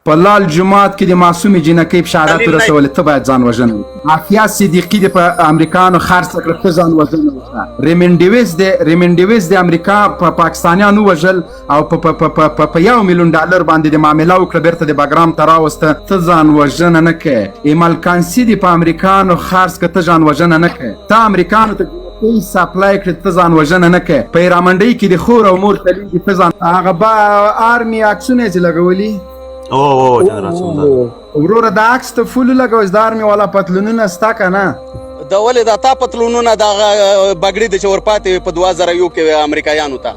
په لال جومات کې د معصومې جینکۍ په شهادت ورسولې، ته باید ځان وژنه وکړې. عافیه صدیقي دې په امریکانو خرڅه کړه، ته ځان وژنه وکړه. ریمنډ ډیویس دې، ریمنډ ډیویس دې امریکا په پاکستانیانو وژل او په په په په په 1 میلیون ډالر باندې د معامله وکړه، بیرته د بګرام ته راوسته، ته ځان وژنه نه کوې. ایمل کانسي دې په امریکانو خرڅ کړه، ته ځان وژنه نه کوې. ته امریکانو ته جینکۍ سپلای کړې، ته ځان وژنه نه کوې. په هیرامنډۍ کې د خور او مور تلین دي، ته ځان هغه با آرمي عکسونه یې چې لګولي. او او جنرال صاحب. وروره، دا عکس ته فول لګوي، د آرمي والا پتلونونه ستا که نه؟ دا ولې دا تا پتلونونه دا بګړې د چې ورپاتې وې په 2001 کې امریکایانو ته؟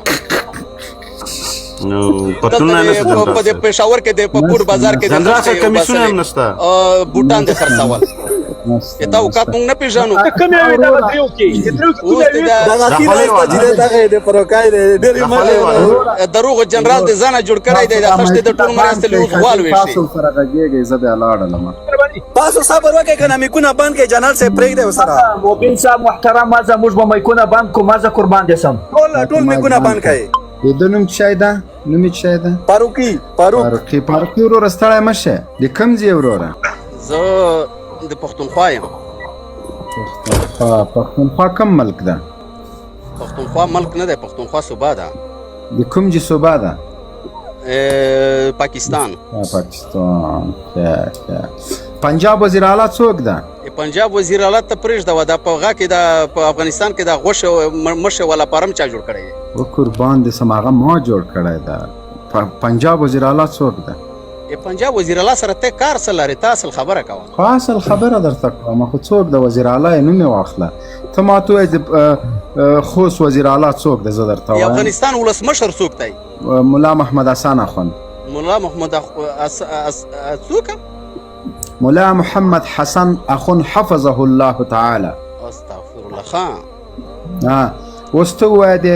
نو پتلونه نه. په د پېښور کې د په بوټ بازار کې د جنرال صاحب، کمیسونه هم نشته. بوټان د خرڅول. تا اوقات مونږ نه پیژنو. کوم یو دا دریو کې، دریو کې کوم اوس یو؟ دغه اخیر راځي چې دغه د پروکای دی ډېر. دروغ جنرال د ځانه جوړ کړی دی، د خښتې د ټول مرستې له اوس غوال ویشي. تاسو سره غږیږئ، زه بیا لاړلم. تاسو صبر وکړئ کنه، میکونه بند کړئ، جنرال صاحب پرېږدئ ورسره. مبین صاحب محترم، مازه موږ به میکونه بند کو، مازه قربان دې سم. ټول ټول میکونه بند کړئ. د ده نوم څه شی ده؟ نوم یې څه شی ده؟ فاروقي، فاروق. فاروقي، فاروقي وروره، ستړی مه شه. د کوم ځای وروره؟ زه د پښتونخوا یم. پښتونخوا، پښتونخوا کوم ملک ده؟ پښتونخوا ملک نه دی، پښتونخوا صوبه ده. د کوم جي صوبه ده؟ پاکستان. پاکستان، ښه ښه. پنجاب وزیر اعلی څوک ده؟ پنجاب وزیر اعلی ته پرېږده وه، دا په غا کې دا په افغانستان کې دا غوښه مشه والا پارم چا جوړ کړی دی؟ و قربان دې سم، هغه ما جوړ کړی ده. پنجاب وزیر اعلی څوک ده؟ پنجاب وزیر اعلی سره ته کار څه لرې؟ ته اصل خبره کوه. خو اصل خبره درته کوم، خو څوک د وزیر اعلی یې نوم یې واخله. ته ما ته ووایه د خوست وزیر اعلی څوک ده، زه درته وایم. افغانستان ولسمشر څوک دی؟ ملا محمد حسن اخوند. ملا محمد څوک؟ ملا محمد حسن اخوند حفظه الله تعالی. استغفر الله، خان. ها، اوس ته ووایه د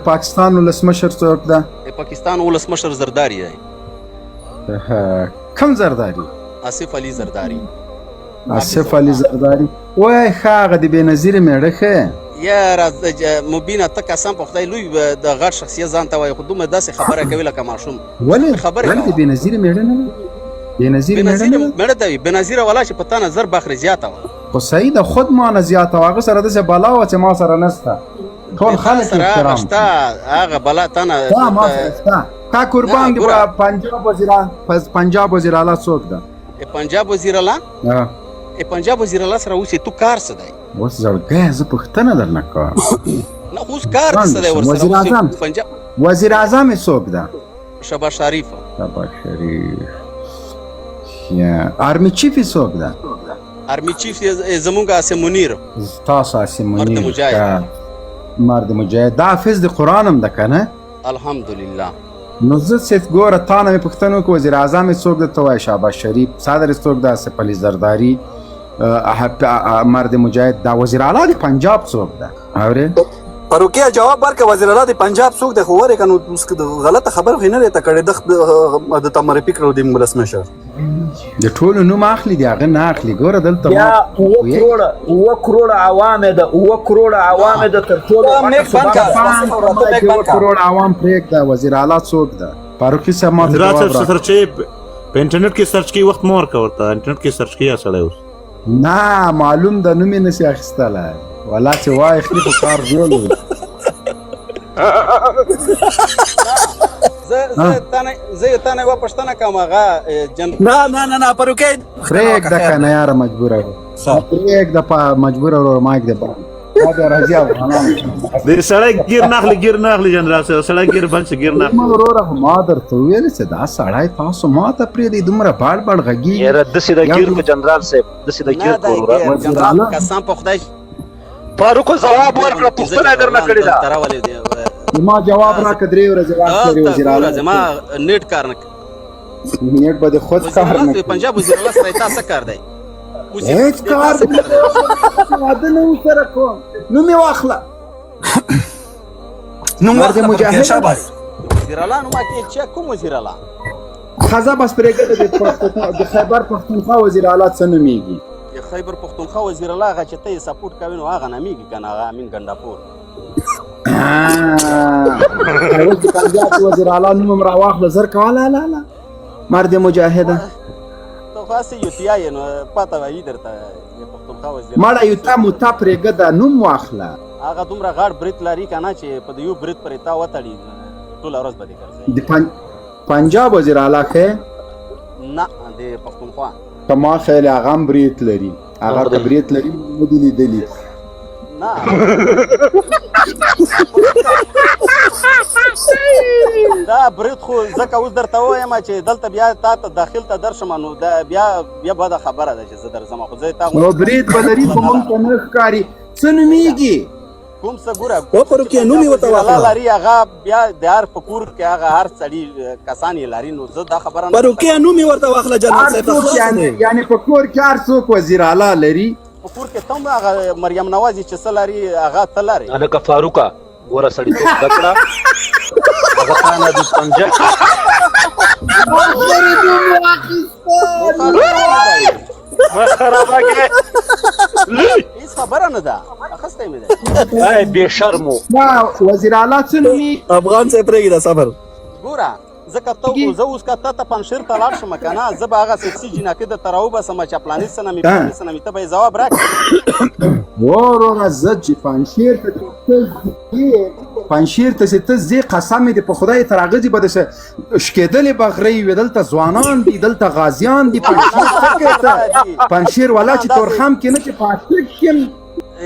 پاکستان ولسمشر څوک ده؟ د پاکستان ولسمشر زرداری دی. کوم زرداری؟ آصف علي زرداری. آصف علي زرداری وای، ښه، هغه د بېنظیر مېړه، ښه. یاره مبینه، ته قسم په خدای لوی د غټ شخصیت ځان ته وایي، خو دومره داسې خبره کوي لکه ماشوم. ولې؟ خبرې ولې د کوه. بېنظیر مېړه نه دی؟ بېنظیر مېړه بنظیر نه دی؟ مېړه دی، بنظیر ولا چې په تا نظر بخري زیاته وه. خو صحیح ده، خود ما نه زیاته وه، هغه سره داسې بلا وه چې ما سره نسته، ټول خلک سره هغه احترام شته، هغه بلا تا نه. دا ما سره شته. تا قربان نه، دی. ګوره. پنجاب وزیر، پنجاب وزیر اعلی څوک ده؟ پنجاب وزیر اعلی؟ ها. پنجاب وزیر اعلی سره اوس تو کار څه دی؟ اوس زړګی، زه پوښتنه درنه کوم. نه، خو اوس کار دې څه دی ورسره؟ وزیر اوس اعظم. پنجاب. وزیر اعظم یې څوک ده؟ شهباز شریف. شهباز شریف. یا army chief یې څوک ده؟ army chief یې زمونږ عاصم منیر. تاسو عاصم مرد منیر. مجاهد. ښه. مرد مجاهد، دا حافظ د قرآن هم ده که نه؟ الحمدلله. نو زه چې ګوره تا نه مې پوښتنه وکړه وزیر اعظم یې څوک ده، ته وایې شهباز شریف، صدر یې څوک ده؟ آصف علي زرداري، مرد مجاهد. دا وزیر اعلی د پنجاب څوک ده؟ اورې؟ فاروقیه، جواب ورکړه، وزیر اعلی د پنجاب څوک دی؟ خو ورې کنه، اوس که د غلطه خبره خو یې نه دی ته کړې، د ته معرفي کړو د ولسمشر. د ټولو نوم اخلي، د هغه نه اخلي. ګوره دلته یا ما 7 کروڑه، 7 کروڑه عوام ده، 7 کروڑه عوام ده، تر ټولو دا غټه میک صوبه بند ده. کړه. د 7 کروڑ عوام پرېږده، وزیر اعلی څوک ده؟ فاروقي صاحب، ما ته جنرال جواب صاحب راکړه. سرچ په انټرنیټ کې سرچ کوي، وخت مور کا ورته، انټرنیټ کې سرچ کوي سړی اوس. نه، معلوم ده، نوم یې نشي اخیستلی، ولا چې وای خلی په کار جوړ وي. زه زه تانه زه تانه یوه پوښتنه کوم، هغه جن نه نه نه نه، فاروقیه. پرېږده که نه یاره، مجبوره وي. پرېږده په مجبوره ورور، مایک دې بند. دا بیا راځي افغانان. د سړی ګیر نه اخلي، ګیر نه اخلي. جنرال صاحب، سړی ګیر بند شي، ګیر نه ما اخلي. وروره، خو ما درته وویل چې دا سړی تاسو ما ته پرېږدئ، دومره باړ باړ غږېږي. یاره، داسې د ګیر کو جنرال صاحب، داسې د نه ګیر دی کو وروره. ګیر. وزیر جنرال اعلی. قسم په خدای. فاروق، ځواب ورکړه، پوښتنه درنه کړې ده. دلته راولې دی. ما جواب راکړه، 3 ورځې وخت لري. دلته وزیر ګوره اعلی. زما نیټ کار نه کوي. نیټ به د خود وزیر کار اعلی نه ته کوي. پنجاب وزیر اعلی سره تا څه کار دی اوس؟ هیڅ کار تا څه کار دی؟ واده نه سره کوم، نوم یې واخله. نوم مرد واخله مجاهد. فاروقیه، شاباس. وزیر اعلی نو ما کې چې کوم وزیر اعلی؟ خزه بس پرېږده، د خیبر پښتونخوا وزیر اعلی څه نومېږي؟ د خیبر پښتونخوا وزیر اعلی هغه چې ته یې سپورټ کوې، نو هغه نامیږي که نه، هغه امین ګنډاپور. اوس د پنجاب وزیر اعلی نوم هم راواخله، زر کوه. لا لا لا. مرد مجاهده. ته خو هسې یوتیا یې، نو پته وایي درته د پښتونخوا وزیر. مړه یو تا مو تا پرېږده، نوم واخله. هغه دومره غاړ برید لري که نه چې په د یو برید پرې تا وتړي، ټوله ورځ به دې ګرځوي. د پنجاب وزیر اعلی ښه؟ نه، د پښتونخوا. که ما خیال هغه هم برید لري، هغه که برید لري نه دي لیدلي. نه، دا برید خو ځکه اوس درته وایم چې دلته بیا تا ته داخل ته درشم، نو دا بیا بده خبره ده چې زه درځم، خو زه تا نو برید به لري خو مونږ ته نه ښکاري. څه نومېږي؟ کوم څه ګوره. و فاروق، نوم یې ورته واخله. لري هغه بیا د هر په کور کې هغه هر سړي کسان یې لري، نو زه دا خبره نه فاروق، نوم یې ورته واخله جنرال هر صاحب. څوک خلاص یعنی دی. یعنی په کور کې هر څوک وزیر اعلی لري؟ په کور کې تم هغه مریم نواز چې څه لري هغه ته لري. هلکه فاروقه، ګوره سړی ته زده کړه، هغه تا نه د پنجاب مسخره هیڅ خبره نه ده، اخیستی مې ده. ای بې شرمو. نه، وزیر اعلی څه نومېږي؟ افغان صاحب پرېږده، صبر. ګوره، ځکه ته زه اوس که تا ته پنجشیر ته لاړ شم که نه، زه به هغه سیکسي جینکۍ درته راوباسم چې پلاني څه نومي، پلاني څه نومي، ته به یې ځواب راکړې. وروره، زه چې پنجشیر ته ته ځې، پنجشیر ته چې ته ځې، قسم دې په خدای تر هغه ځې به داسې شکېدلې به غرۍ وي. دلته ځوانان دي، دلته غازیان دي. پنجشیر څه کوې ته؟ پنجشیر ولا چې تورخم کې نه، چې په اټک کې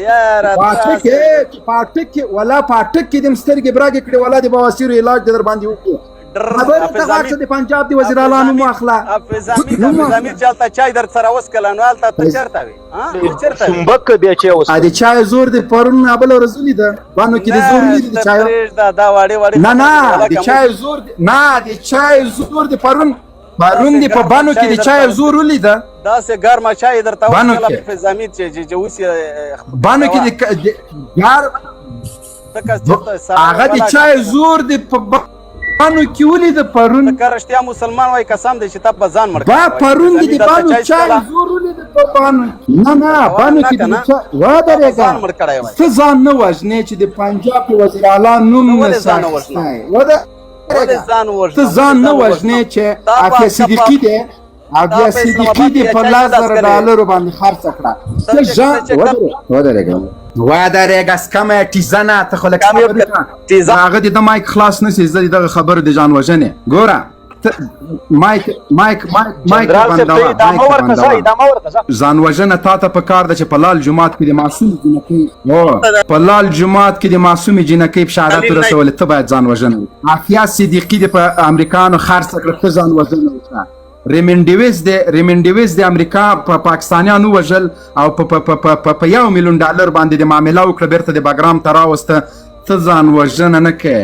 یاره پاټک کې، چې پاټک کې ولا پاټک کې دې هم سترګې براګې کړې، ولا د بواسیرو علاج دې در باندې وکړي. خبرې ته غوږ شه، د پنجاب د وزیر اعلی نوم واخله. حافظ امیر، حافظ امیر چې هلته چای در سره وڅکله، نو هلته ته چېرته وې؟ ها، ته چېرته وې؟ سنبک بیا چې اوس ا د چای زور د پرون بله ورځ ولیده، بانو کې د زور ولید د چای. پرېږده دا واړې واړې. نه نه، د چای زور نه، د چای زور د پرون دی په بانو کې د چای زور ولیده. داسې ګرمه چای درته بانو وڅکله کې. حافظ امیر چې اوس یې بانو کې د ګار هغه د چای زور دی په بانو کې ولید پرون. که رښتیا مسلمان وای، قسم دی چې تا به ځان مړ با پرون دی د بانو چای زور ولید په بانو. نه نه، بانو کې د چای ودرېږه. ځان مړ کړی وای. ته ځان نه وژنې چې د پنجاب وزیر اعلی نوم ته نه ولې ځان نه وژنې؟ ودرېږه، ځان وژنه؟ ته ځان نه وژنې چې عافیه صدیقي دی، عافیه صدیقي دی په 10,000 ډالرو باندې خرڅه کړه. ته ځان ودرېږه، ودرېږه سکمه ټیزنه، ته خو لږ صبر وکړه. هغه دې د مایک خلاص نه سي، زه دې دغه خبرو د ځان وژنې ګوره. ته مایک مایک مایک مایک جنرال صاحب، ته بندوه، ادامه مایک ورکړه ځه، بندوه. ادامه ورکړه ځه. ځان وژنه تا ته په کار ده چې په لال جومات کې د معصومې جینکۍ، په لال جومات کې د معصومې جینکۍ په شهادت ورسولې، ته باید ځان وژنه وکړې. عافیه صدیقي دې په امریکانو خرڅه کړه، ته ځان وژنه وکړه. ریمنډ ډیویس دی، ریمنډ ډیویس د امریکا په پاکستانیانو وژل او په په په په په 1 میلیون ډالر باندې د معامله وکړه، بیرته د بګرام ته راوسته، ته ځان وژنه نه کوې.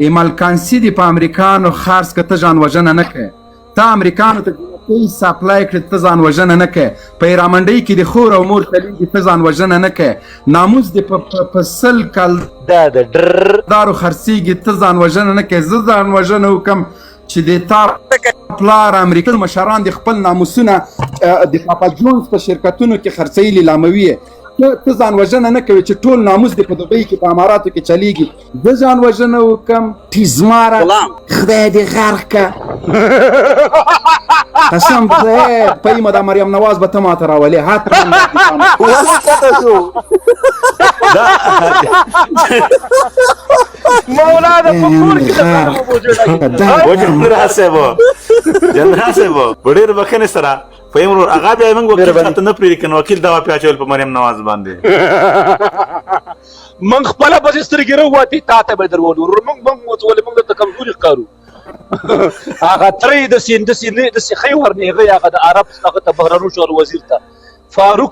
ایمل کانسي دې په امریکانو خرڅ که، ته ځان وژنه نه کوې. ته امریکانو ته جینکۍ supply کړې، ته ځان وژنه نه کوې. په هیرامنډۍ کې د خور او مور چلیږي، ته ځان وژنه نه کوې. ناموس دې په 100 کل دا د ډر دارو خرڅیږي، ته ځان وژنه نه کوې. زه ځان وژنه وکم چې د تا پلار امریکا مشران د خپل ناموسونه د پاپا جونز په شرکتونو کې خرڅوي، لیلاموي یې. ته ځان وژنه نه کوې چې ټول ناموس دې په دوبۍ کې په اماراتو کې چلیږي. زه ځان وژنه وکم؟ ټیزماره، خدای دې غرق که، قسم خدای پیمه دا مریم نواز به ته ماته راولې حتما. ولې کته شو؟ دا مولا د په کور کې د و جنرال صاحب، جنرال صاحب، په ډېر بخښنې سره فهیم ورور، هغه بیا موږ وکیل ته نه پرېږدي کنه، وکیل دا پیا چول په مریم نواز باندې. موږ خپله پسې سترګې راووتې، تا ته به درولو ورور. موږ ولې موږ ته کمزوري ښکارو؟ هغه ترې داسې داسې داسې ښې ورنیغې، هغه د عرب هغه ته بهرنیو چارو وزیر ته فاروق.